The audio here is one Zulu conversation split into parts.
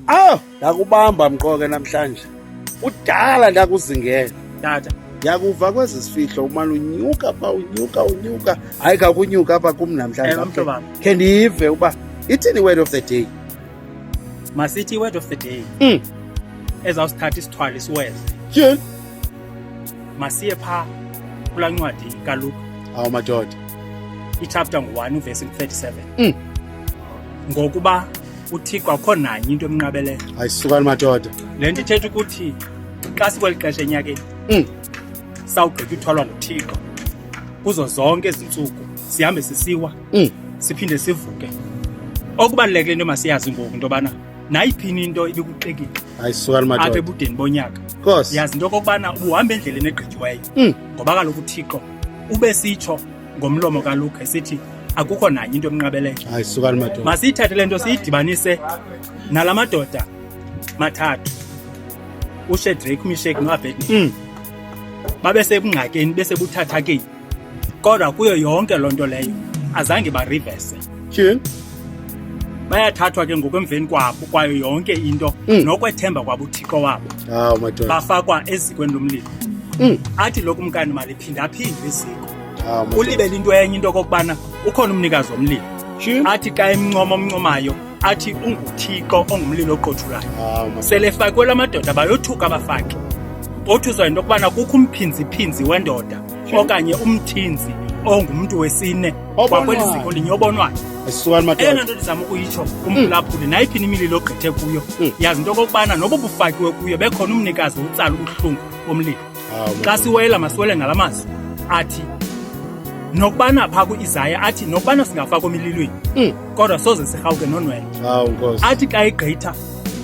Aw, ndakubamba mqoke namhlanje. Kudala ndakuzingela. Tata. Ndiyakuva kwezi sifihlo umane unyuka pha unyuka unyuka. Hayi kakunyuka apha kum namhlanje. Ewe, mhlobo wam. Khe ndive uba ithini word of the day. Masithi word of the day. Ezawusithatha isithwalo isiweze. Tyhini. Masiye pha kulaa ncwadi kaLuka. Awu madoda. Ichapter ngu-1 uvesi 37. Ngokuba uThixo akukho nanye into emnqabeleyo. Hayi sukani madoda. Le nto ithetha ukuthi xa sikweli xesha enyakeni sawugqitywa uthwalwa nguThixo kuzo zonke ezi ntsuku, sihambe sisiwa, siphinde sivuke. Okubalulekile into masiyazi ngoku into yobana nayiphini into ibikuxikixi Hayi sukani apha madoda. ebudeni bonyaka, Nkosi. yazi into okokubana ubuhamba endleleni egqityiweyo, ngoba kaloku uThixo ube sitsho ngomlomo kaLuka esithi akukho nanye into emnqabeleyo. Hayi sukani madoda. Masiyithathe le nto siyidibanise nala madoda mathathu, uShedrake, uMishek noAbednego. Babe sebungxakini, besebuthathakeni, kodwa kuyo yonke loo nto leyo azange barivese. Tyhini. Bayathathwa ke ngoku emveni kwabo kwayo yonke into nokwethemba kwabo uThixo wabo, Hawu madoda. bafakwa ezikweni lomlilo. Athi lo kumkani maliphindaphindwe iziko. Hawu madoda. Ulibele into enye, into okokubana ukhona umnikazi womlilo. Tyhini. Athi xa emncoma omncomayo athi unguThixo ongumlilo oqothulayo. Hawu madoda. Selefakwe la madoda, bayothuka abafaki, bothuswa yinto yokubana kukho umphinziphinzi wendoda okanye umthinzi ongumntu wesine Obonwayo. kwakweli ziko linye obonwayo. Hayi sukani Eyona madoda. nto ndizama ukuyitsho kumphulaphuli, nayiphini imililo ogqithe kuyo, yazi into okokubana noba ubufakiwe kuyo bekhona umnikazi utsala ubuhlungu bomlilo. Hawu Xa madoda. siwela, masiwele ngala mazwi athi nokubana phaa kuIsaya athi nokubana singafakwa emililweni, kodwa soze sirhawuke nonwele. Hawu Nkosi. Athi xa igqitha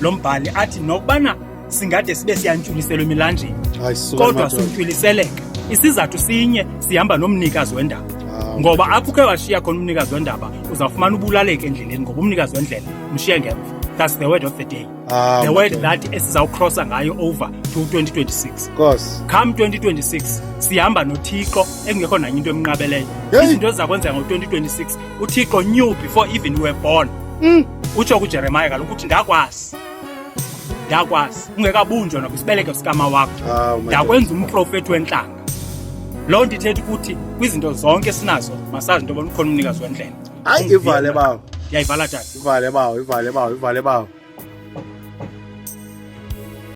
lo mbhali athi nokubana singade sibe siyantyuliselwa emilanjeni, Hayi sukani kodwa madoda. sintyuliseleka. Isizathu sinye, sihamba nomnikazi wendaba, Hawu. ngoba apho ukhe washiya khona umnikazi wendaba uzawufumana ubulaleke endleleni, ngoba umnikazi wendlela umshiye ngemva. That's the word of the day, Hawu the word madoda. that esizawucrossa ngayo over to 2026. Nkosi. Come 2026 sihamba noThixo ekungekho nanye into emnqabeleyo. Hey. Izinto eziza kwenzeka ngo-2026 uThixo knew before even we were born. Utsho kuJeremiah kaloku uthi ndakwazi, ndakwazi ungekabunjwa nakwisibeleko sikama wakho, Hawu madoda. ndakwenza umprofethi wentlanga. Loo nto ithetha ukuthi kwizinto zonke esinazo masazi into yobana ukhona umnikazi wendlela. Hayi ivale bawo. Ndiyayivala, tata. Ivale bawo, ivale bawo, ivale bawo.